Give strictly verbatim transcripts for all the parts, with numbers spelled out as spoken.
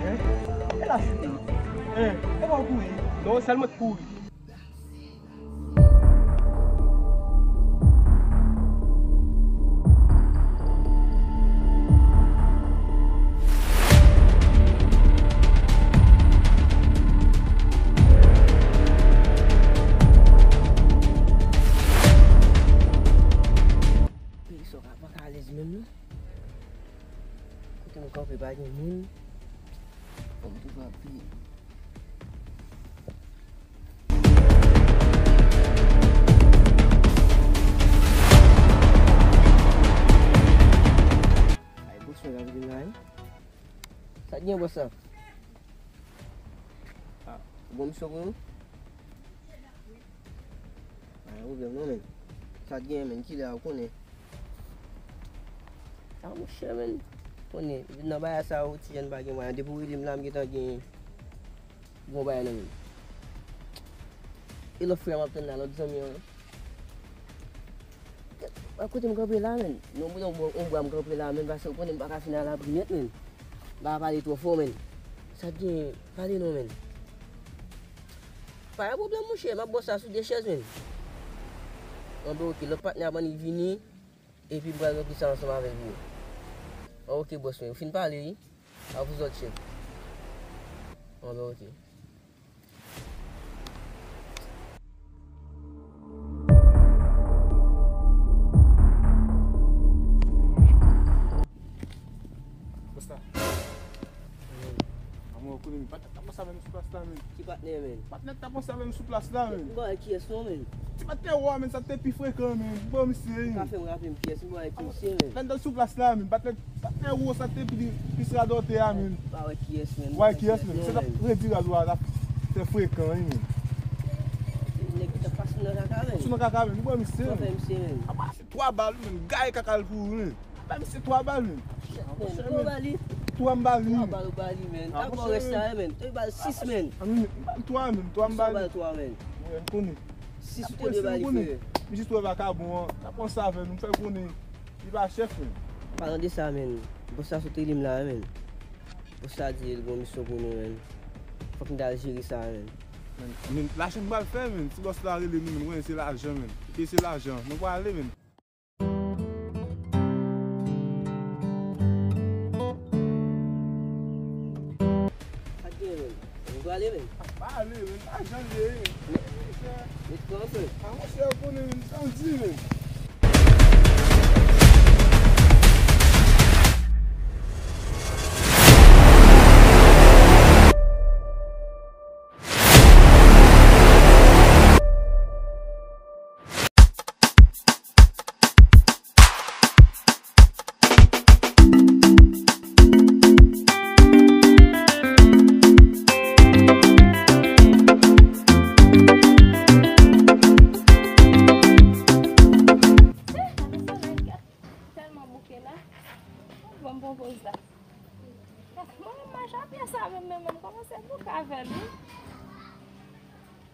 E la chute. Eh, e pa w kouri. Non, sèlman kouri. Peyi sa pa ka alèz menm non. Kote m kanpe pa gen moun. Fò m tou kanpe. Ay, bòs mwen ap vin la, wi. Sa k gen, bòs la? Ah, bon misyon pou nou? Pa gen pwoblèm non, menn. Sa k gen, menn? Kilè a, ou konnen? Ah, monchè, menn. Konnen, nan bagay sa yo, ti jèn pa gen mwayen. Depi w rele m la, m gentan gen bon bagay nan men m. E lòt frè m ap tann la, lòt zanmi an. A kote m kanpe la, menn? Non, yon bwa m kanpe la, menn, paske ou konnen m pa ka fin alabri nèt, menn. M pa ka pale twò fò, menn. Sa k gen? Pale non, menn. Pa gen pwoblèm, monchè, m ap bòs la sou de chèz, menn. Anben, oke, lòt patnè a ban li vini, epi m pral ranpli sa ansanm avèk li. An, oke, bòs mwen, ou fin pale, wi? A vous autres, chèf. Anben, oke. Bòs la. Amò, konnen, patnè t ap panse avè m sou plas la, menn. Ki patnè, menn? Patnè t ap panse avè m sou plas la, menn. M pa wè kiyès non, menn. Ti patnè ou a, menn, sa te pi frekan, menn. Bon, misye, wi. Ka fè m raple m kiyès, m pa wè ki misye, menn. Lè n t al sou plas la, menn, patnè, patnè ou sa te pi, pi radòtè a, menn. M pa wè kiyès, menn. Ou pa wè kiyès, menn. Se t ap redi rad ou a, t ap fè frekan, wi, menn. Nèg ki t ap pase nan kaka, menn. Sou nan kaka, menn. Bon, misye, menn. Twa bal, menn, gaye kaka l pou ou, menn. Apa misye twa bal, menn. Twa m ba li. Twa m ba li, menn. Twa bal ou ba li, menn. Ankò rès la, menn. Te bal sis, menn. Twa, menn. Twa m ba li. Twa, menn. Wi, m konnen. Sis ou te dwe ba li, frè. M jis wè vakabon an. T ap pran sa avè nou, m fè konnen li pa chèf, menn. Palan de sa, menn. Bòs la sot rele m la, menn. Bòs la di l gon misyon pou nou, menn. Fòk nou ta al jere sa, menn. Menn, lajan m pral fè, menn. Si bòs la rele nou, menn, konnen se lajan, menn. Epi se lajan. Nou prale, menn. Sa k gen, menn? Nou prale, menn. Pa ale, menn. Lajan l ye, menn. Met kanpe. A, monchè, ou konnen, menn, sa w di, menn. Tèlman bouke la. Bon, m pran poz la. Mwen menm mache a pye sa menm, menm, menm kòmanse bouke avè l, wi.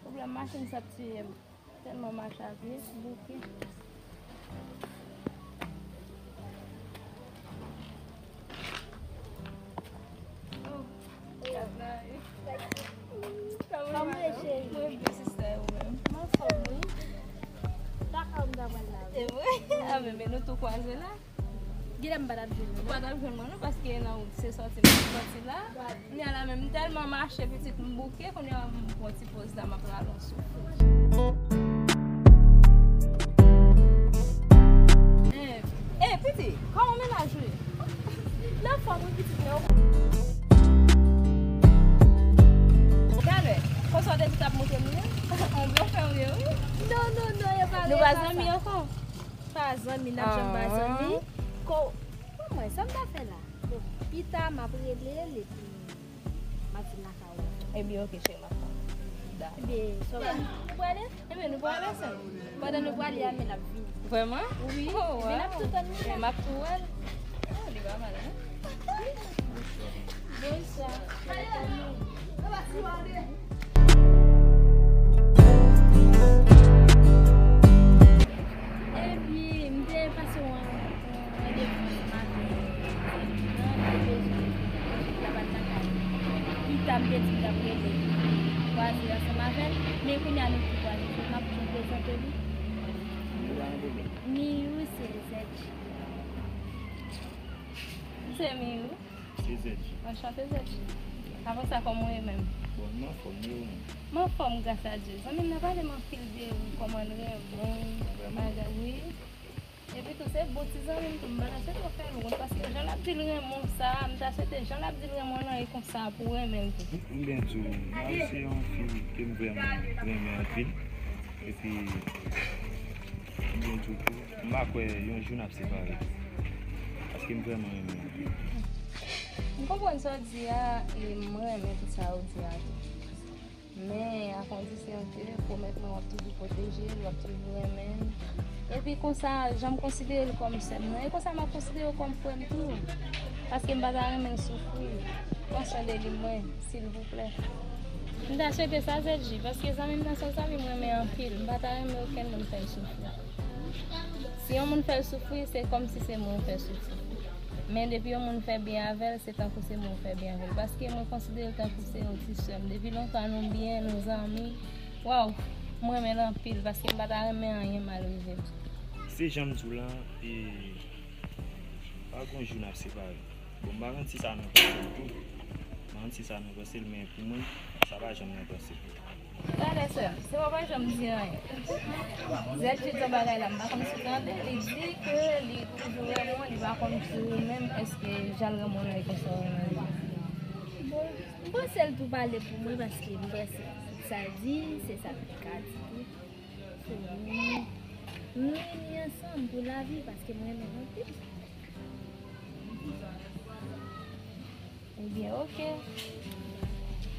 Pwoblèm machin sa ap tiye m. Tèlman mache a pye, bouke. Oh, gad la, wi. Kòman w ye, cheri? Mwen byen, sista, e ou menm? M anfòm, wi. Dakò, m ta pral la, wi. E vre? A, men, men nou tou kwaze la. Genlè m pa t ap jwenn ou, non? Ou pa t ap jwenn mwen, non, paske nan wout se sòti m t ap sòti la. Kounye a la menm, m tèlman mache, pitit, m bouke, kounye a m pran ti poz la, m ap rale yon souf. Eh, eh, pitit, kòman mennaj ou ye? Nan fòm, wi, pitit, men ou. Talè, konsa w te di w t ap montre m li a? Yon blofè ou ye, wi. Non, non, non, e pa, nou pa zanmi ankò? Pa zanmi, n ap janm pa zanmi. Ko, pou mwen, sa m ta fè la? Bon, pita, m ap rele l, epi m ap di l lakay ou. Ebyen, oke, cheri, m ap tann. Dakò. Ebyen, sa w, nou prale? Ebyen, nou prale ansanm. Pandan nou prale a, men l ap vini. Vrèman? Wi. Oh, wow. Ebyen, n ap tou tann li la. Men m ap tou wè l. Oh, li pa mal, hein? Bonswa. Epi, m te pase yon, yon randevou maten. Nan, m te bezwen, la pa t lakay. M te di m t ap rele kwaze ansanm avè l, men kounye a nou tou kwaze, so m ap tou prezante li. Miyou se Zèdji. Se Miyou. Se Zèdji. Anchante, Zèdji. Avan sa, kòman w ye menm? Bon, m anfòm, e ou menm? M anfòm, gras a Dye. Zanmi m nan pale m anpil de ou, kòman l renmen w, bagay, wi. Epi tou, se bon ti zanmi m tou, m pa ta swete w fè l wont, paske jan l ap di l renmen w sa, m ta swete jan l ap di l renmen w lan, e konsa pou w renmen l tou. M byen di w, Mari se yon fi ke m vrèman renmen anpil. Epi, m byen di w tou, m pa kwè yon jou n ap separe. Paske m vrèman renmen l. M konprann sa w di a, e m renmen tout sa w di a tou. Men, a kondisyon ke pwomèt mwen w ap toujou pwoteje l, w ap toujou renmen l. Epi konsa, jan m konsidere l kòm sè m nan, e konsa m ap konsidere w kòm frè m tou. Paske m pa ta renmen l soufri. Pran swen de li mwen, silvouplè. M ta swete sa, Zèdji, paske zanmi m nan se yon zanmi m renmen anpil. M pa ta renmen okenn moun fè l soufri. Si yon moun fè l soufri, se kòmsi se mwen ou fè soufri. Men depi yon moun fè byen avè l, se tankou se mwen ou fè byen avè l. Paske mwen konsidere l tankou se yon ti sè m. Depi lontan nou byen, nou zanmi. Waw, mwen renmen l anpil, paske m pa ta renmen anyen mal rive l. Se jan m di w lan, e pa gon jou n ap separe. Bon, m pa konn si sa nan panse l tou. M pa konn si sa nan panse l, men pou mwen, sa pa janm nan panse l. Talè sè m, se pa pa janm di anyen. Zèdji di yon bagay la, m pa konn si w tande, li di ke li toujou renmen w, li pa konn si ou menm, èske jan l renmen w lan, e konsa w renmen l tou. Bon, m panse l tou pale pou mwen, paske m panse sa l di, se sa l ka di tou. So, nou, nou ini ansanm pou lavi, paske m renmen l anpil. Ebyen, oke.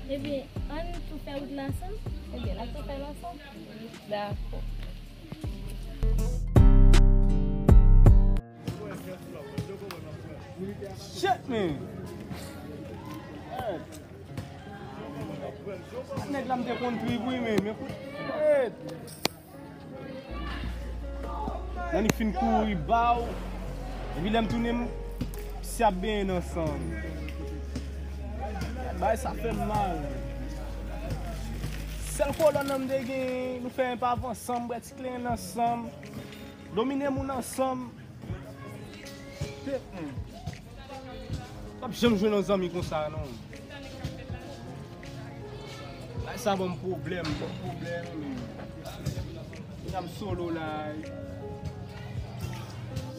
Ebyen, ann tou fè wout la ansanm. Ebyen, n ap tou fè l ansanm. Dakò. Shit, man. Nèg la m te konn trip wi, men, men kout. Nan li fin kouri ba w. Epi lè m tounen, m si ap benyen nan san m. Bagay sa fè m mal. Sèl kolòn nan m te gen, nou fè enpav ansanm, bwè ti klenn ansanm, domine moun ansanm. Te, hmm. M p ap janm jwenn yon zanmi konsa, non. Bagay sa ban m pwoblèm, ban m pwoblèm. Kounye a m solo la.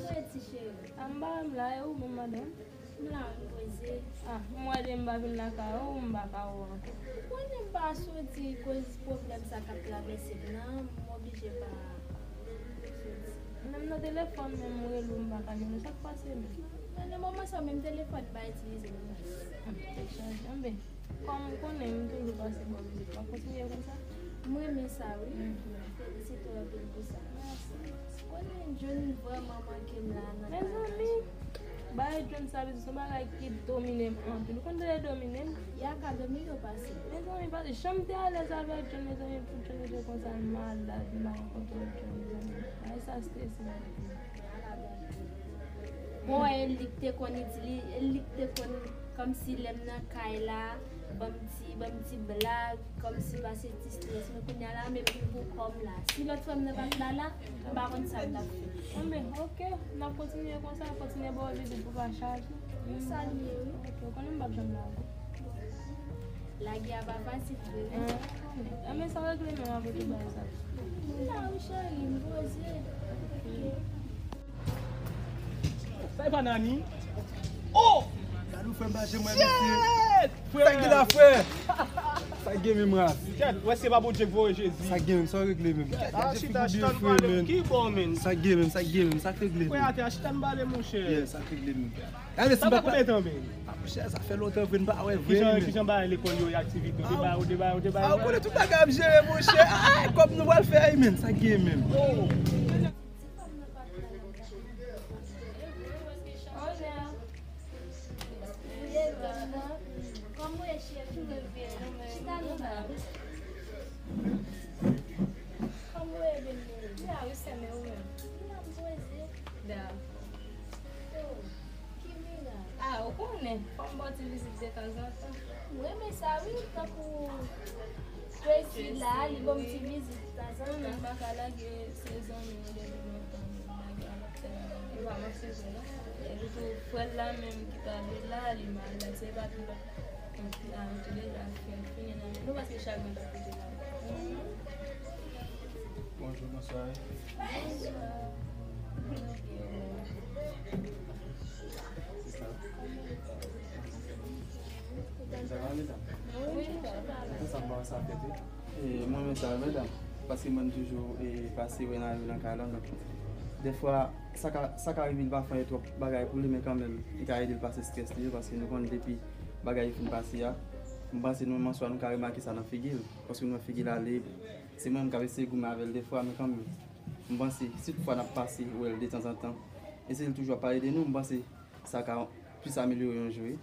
Mwen ti cheri. A m pa menm la, e ou menm, madanm? M la, m poze. Ah, m wè depi m pa vin lakay ou, m pa ka wè w ankò. Konnen m pa soti koz pwoblèm sa k ap travèse m nan, m oblije pa soti. Menm nan telefòn, menm m rele w, m pa ka jwenn ou. Sa k pase menm? Men nan moman sa, menm telefòn m pa itilize menm. Hmm, tèt chaje. Anben, kòm ou konnen, m toujou pase bò vizit. W ap kontinye konsa? M renmen sa, wi. Mhm. Felisite w anpil pou sa. Mèsi. Konnen John vrèman manke m la nan kay la. Mezanmi, bagay John sa vle di se yon bagay ki domine m anpil. Ou konn tande domine m? Ya ka domine w pase. Mezanmi, pa, jan m te alèz avèk John, mezanmi, pou John rete konsa, m malad, m pa ka kontwole John, mezanmi. Bagay sa strese m anpil. Bon, e li k te konn itili-, e li k te konn kòmsi lè m nan kay la, ban m ti, ban m ti blag, kòmsi pase ti strès. Men kounye a la, m epi pou kò m la. Si lòt frè m nan pa t la la, m pa konn sa m t ap fè. Anben, oke, n ap kontinye konsa, kontinye ba w vizit pou pa chaje. M salye, wi. Oke, ou konnen m p ap janm lage w. Lage a pa fasil vre, wi. Anben, sa regle menm avèk tout bagay sa. M la wi, cheri, m poze. Sa e pa Nani? Oh! Gad ou frè m pa janm wè mesye. Shit! Sa ki la, frè? Sa gen menm, ras? Kèt, wè se pa Bondye k voye Jezi. Sa gen menm, sa w regle menm? Kèt, a chita, chita, nou pale ki bò, menm? Sa gen menm, sa gen menm, sa k regle menm? Frè, atè a chita, nou pale, monchè. Yeah, sa k regle menm, frè. Sa pa konbyen tan, menm? Ah, monchè, sa fè lontan vre n pa wè vre. Kijan, kijan bagay lekòl yo, aktivite, ou te bay, ou te bay, ou te bay? Ah, ou konnen tout bagay ap jere, monchè. Ah, kòb nou pral fè, menm, sa gen menm. Oh. Kòman w ye, cheri? Chita non, ba. Kòman w ye, bebe? M la wi, sè m, e ou menm? M la, m poze. Da. Oh, ki mirak? Ah, ou konnen, fò m Bon, ti vizit de tanzantan. M renmen sa, wi, tankou Tracy la, li ban m ti vizit tanzantan. M pa ka lage se zanmi nou depi lontan, m lage avèk sè m. Li pa mansyone non. Epi tou, frè l la menm ki t ale la, li malad, se pa tou lòt. Epi, a, nou tou de a fè fini nan men nou, paske chak moun t ap kote la. Bonjou, bonswa. Bonswa. Sista. Sa va, medam? Wi, sa va. Ansanm, bon, sa fèt, wi. E, mwen menm sa, medam. Paske mwen toujou, e, pase wè nan, nan kay la, donk, dèfwa, sa ka, sa ka rive l pa fè twòp bagay pou li, men kanmenm, li ka ede l pase estrès li yo, paske nou konn depi bagay yo fin pase a, m panse nou menm an swa, nou ka remake sa nan figi l, paske nou wè figi l ale, se mwen menm k ap eseye goumen avè l dèfwa, men kanmenm, m panse, si toutfwa n ap pase wè l detanzantan, e se li toujou ap pale de nou, m panse, sa ka plis amelyore yon jou, wi.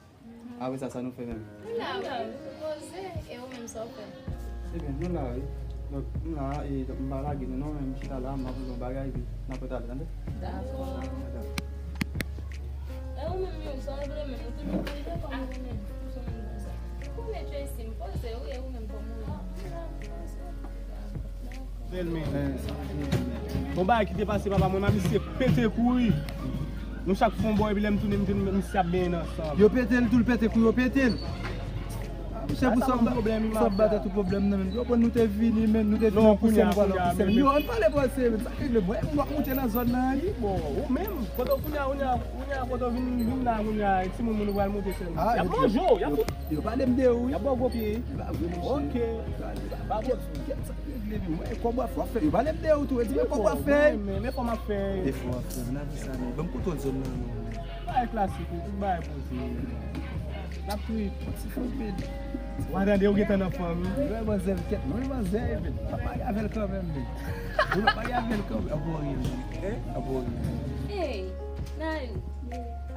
Apre sa, sa nou fè menm? Nou la, wi. Nou poze, e ou menm, sa w fè? Ebyen, nou la, wi. Donk, m la, e donk, m pa lage nou, non, men m chita la, m ap voye yon bagay, epi n ap retalè, tande? Dakò. Dakò. E ou menm, Mimi, sa w regle menm, ou toujou poze kòm ou konnen, ou se moun konsa. Ou konnen Tracy, m poze, wi, e ou menm, kòman ou ye? Bon bagay ki te pase papa mwen, ma misye pete kouri. Nou chak fè yon bò, epi lè m tounen, m tounen, misye ap benyen ansanm. Yo pete l tou, l pete kouri, yo pete l. Misye pou sa w bat tout pwoblèm nan men. Yo bon, nou te vini, men nou te vini pou sèn, vwala, pou sèn. Yo, ann pale pase, men sa k regle, mwen, m ap moute nan zòn nan, wi. Bon, ou menm, kote w kounye a, kounye a, kounye a, kote w vin, vin la, kounye a, timoun, moun ou pral moute sèn. Y ap manje w, y ap Yo pale m de ou, wi. Y ap ba w gwo pye. Li pa vre, monchè. Ok. Li pa, li pa, pa bon. Kèt sa k regle, men mwen, kòb w ap fè, w ap fè. Yo pale m de ou tou, yo di, men kòb w ap fè. Men, men, men fò m ap fè. Efò w ap fè, men n ap di sa, men ban m kontwòl zòn nan, non. Bagay klasik, wi, tout bagay poze. N ap kriye. Ti fanm pede. W a tande, ou gentan nan fanmi. Mwen manzè, kèt, mwen manzè, men m ap pale avè l kanmenm, men. Mwen ap pale avè l kanmenm. Ap wè, men. Ap wè. Hey, Nayou.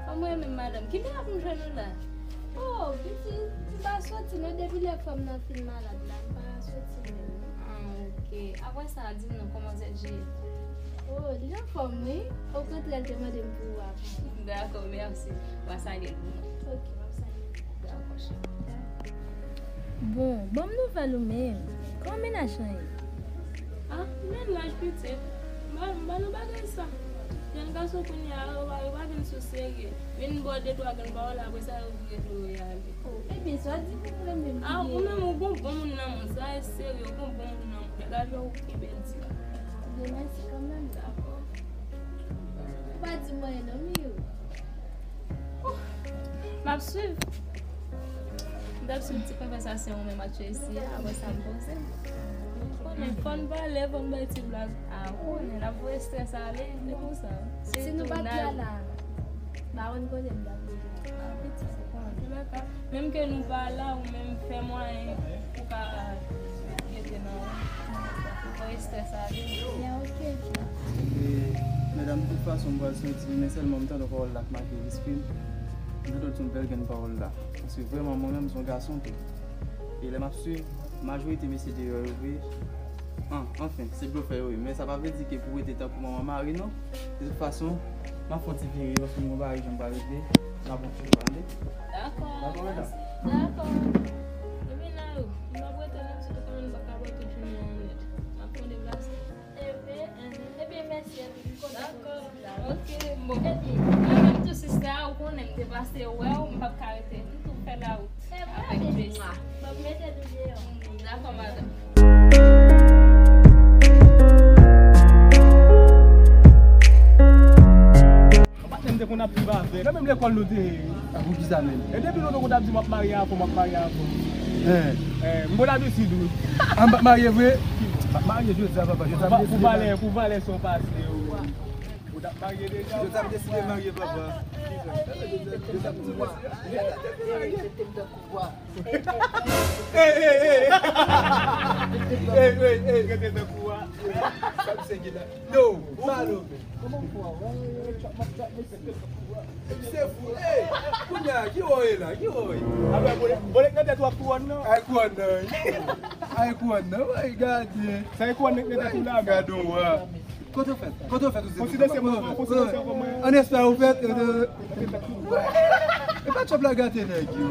Kòman w ye menm, madanm? Kilè ap m jwenn ou la? Oh, pitit, m pa soti non, depi lè frè m nan fin malad la, m pa soti menm non. Ah, ok. Apre sa, di m non, kòman Z J ye? Oh, li anfòm, wi. Okontrè, l te mande m pou ou avan. Dakò, mèsi. W a salye l pou mwen. Ok, m ap salye l. Dakò, cheri. Bon, ban m nouvèl ou menm. Kòman mennaj lan ye? Ah, mennaj pitit. M pa, m pa nan bagay sa. Jèn gason kounye a, yo pa, yo pa vin sou serye. Vin ba w de twa grenn pawòl, apre sa, yo vire do yo, y ale. Oh, ebyen, sa w di pou mwen menm ki... Ah, ou menm, ou gon bon moun nan men w, sa e serye, ou gon bon moun nan men w. Nèg la fè w kenbe l di. Ebyen, mèsi kanmenm. Dakò. Ou pa di m anyen non, Miyou. Oh, m ap swiv. M t ap swiv ti konvèsasyon ou menm ak Tracy a, apre sa m poze m. Ou konnen, fò n pale, fò n bay ti blag. Ah, ou konnen, n ap voye estrès ale, se konsa. Si nou pa t la la, Baron konnen m t ap rele. Ah, pitit, se konsa. Menm ke nou pa la, ou menm fè mwayen pou ka rete nan ou. Ou pran estrès ale. Byen, ok. E, medam, de tout fason, m pral soti, men sèlman m tande pawòl la k make lespri m. M tande yon bèl grenn pawòl la. Paske vrèman, mwen menm, se yon gason tou. E lè m ap swiv, majorite mesye deyò yo vre. An, anfen, se blofè yo ye. Men sa pa vle di ke pou rete tankou manman mari, non. De tout fason, m ap fè yon ti vire, paske m gon bagay jan m pral regle. N ap yon ti pale. Dakò. Dakò, medam? Dakò. Epi la yo, m ap rete nan ti kanmenm, m pa ka bwè tout jounen an nèt. M ap pran deplase. Epi, epi mèsi anpil, m kontan pou ou. Dakò. Ok, bon. Epi, mwen menm tou, sista, ou konnen m te pase wè w, m p ap ka rete. M tou fè lawout. Avèk Tracy. Dakò, madanm. Patnè m te konn ap viv avèk. Nan menm lekòl nou te ye. A pou kisa menm? E depi lontan konn ap di m ap marye avè w, m ap marye avè w. Eh, m konn ap deside wi. A m p ap marye vre? M ap marye jodi a, papa. Jodi a m deside. Pou valè, pou valè sa w pase yo. Ou t ap marye deja? Jodi a m deside marye, papa. Jodi a m deside. Ey, ey, ey. Ey, ey, ey. Rete nan kou a. Sa misye gen la. Yo, palo. Se fou. Ey, kounye a, ki wè w ye la? Ki wè w ye? Apre, bolèk, bolèk nan tèt ou ak kouwòn nan. Ay, kouwòn nan, wi. Ay, kouwòn nan, wi, gade. Sa e kouwòn nan nan tèt ou la, men. Gade w a. Kote w fèt? Kote w fèt, ou se... Konsidere se mwen, konsidere se mwen. An espè ou fèt. E pa Trump la gate nèg yo.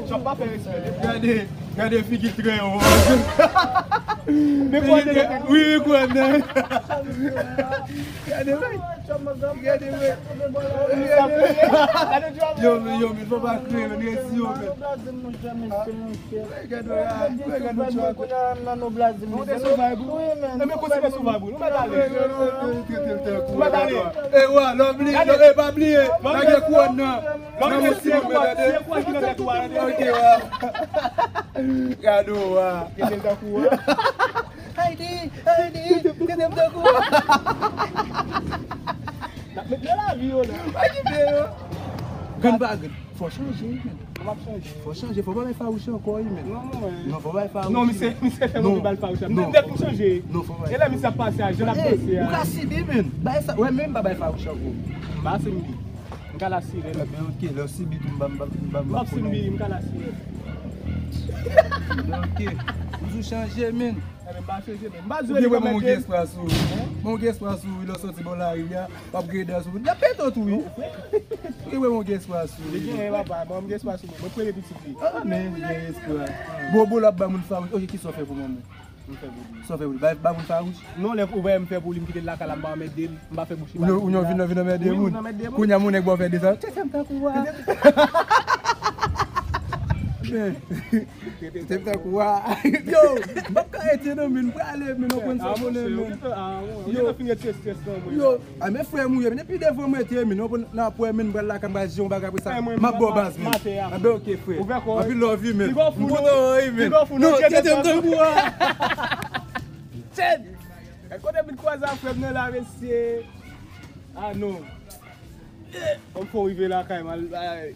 Trump pa fè respè. Gade, gade figi Trump. Men kwa nèg wi, wi, kwa nèg. Gade, wi. Gade, wi. Yo, men, yo, men, fò pa kriye, men, resi yo, men. Gade, gade, gade, gade. Ou te sou vibe ou? Wi, men. E men kontinye sou vibe ou. Nou mèt ale. Nou mèt ale. E wa, love li, e pa bliye. Pa gen kouwòn nan. Love li, se kouwòn, se kouwòn ki nan tèt ou a. Ok, wa. Gade, wa. Kite l tankou wa. Ayiti, Ayiti, kite m tankou wa. N ap met nan lavi yo la. Pa kite yo. Grann pa grann. Fò chanje, men. M ap chanje. Fò chanje, fò pa bay fawouch ankò, wi, men. Non, non, non, fò pa bay fawouch. Non, misye, misye fè mwen bal fawouch. Non. Nèt pou chanje. Non, fò pa bay. E lè misye ap pase a, jan l ap pase a. Ou ka sibi, men. Bay sa, wè, men m pa bay fawouch ankò. M pa sibi. M ka la sire. Ebyen, ok, lè w sibi tou, m pa, m pa, m pa, m pa. M ap sibi, m ka la sire. Ebyen, ok. Ou sou chanje, men. Ebyen, m pa chanje, men. M pa di w li ka mete. Ou gen wè mwen gen espwa sou ou. Mwen gen espwa sou ou, lè w soti bò lari a. W ap gen dan sou moun. Y ap pete w tou, wi. Ou gen wè mwen gen espwa sou ou. Li gen, papa, mwen gen espwa sou mwen. Mwen premye pitit li. Ah, men, gen espwa. Bobo l ap ba moun fawouch. Ok, kisa w fè pou mwen, men? M fè pou li. Sa w fè pou li? Ba, ba moun fawouch? Non, lè ou wè m fè pou li, m kite l lakay la, m pa anmède l, m pa fè bouch li. Ou vin, vin, vin anmède moun? Wi, m anmède moun. Kounye a, moun nèg ba w fè desann. Tete m tankou a. Men. Tete m tankou a. Yo, m p ap ka rete non, men, m prale, men, w konn sa konnen, men. Yo, yo, a men frè m ou ye, men depi devan mwen te, men, w konn, n ap wè, men, m pral lakay, m pral jere yon bagay apre sa. M ap ba w baz, men. Anben, ok, frè. Anpil love, wi, men. M kontan wè, wi, men. Non, tete m tankou a. Chen! Gad kote m vin kwaze ak frè m nan la, mesye. Ah non. Fò m fè w rive lakay m al bay.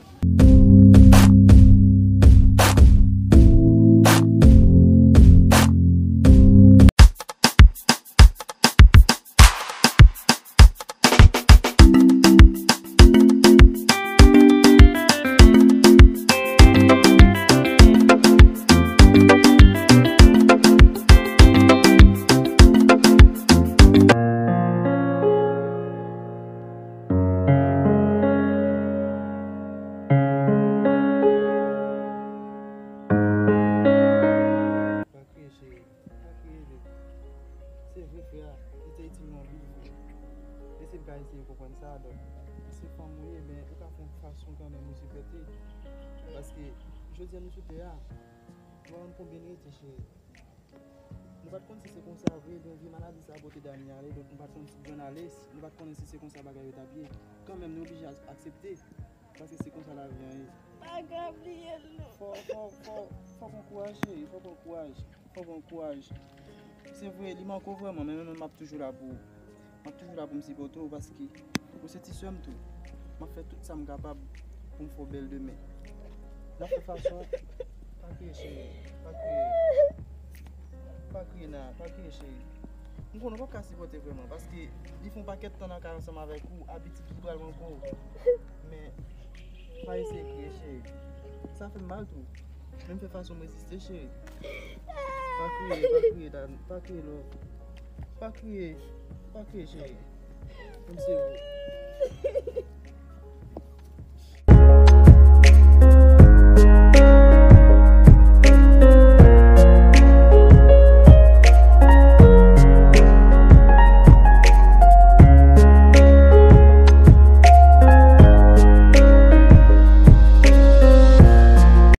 Pa kriye, cheri. Pa kriye, bebe. Se vre, frè a, li te itil mwen anpil, frè. Mesye, m ka eseye konprann sa, donk, se fanm ou ye, men ou ka fè yon fason kanmenm ou sipòte. Paske, jodi a nou sou tè a, nou pa konn konbyen n rete, cheri. Nou pa t konn si se konsa vre, ebyen, vye maladi sa a pote Dani ale, donk nou pa t konn si l jwenn ale, nou pa t konnen si se konsa bagay yo t ap ye. Kanmenm, nou oblije ak-, aksepte, paske se konsa lavi an ye. Pa ka bliye l, non. Fò, fò, fò, fò pran kouraj, cheri, fò pran kouraj. Fò pran kouraj. Se vre, li manke w vrèman, men mwen menm m ap toujou la pou ou. M ap toujou la pou m sipòte w, paske ou se ti sè m tou. M ap fè tout sa m kapab pou m fè w bèl demen. N ap fè fason. Pa kriye, cheri. Pa kriye. Pa kriye, nan. Pa kriye, cheri. M konnen w p ap ka sipòte vrèman, paske li fè yon pakèt tan nan kay ansanm avèk ou, abitid li pral manke w. Men, pa eseye kriye, cheri. Sa fè m mal tou. Men m fè fason m reziste, cheri. Pa kriye, pa kriye, Dan, pa kriye, love. Pa kriye, pa kriye, cheri. Menm se ou.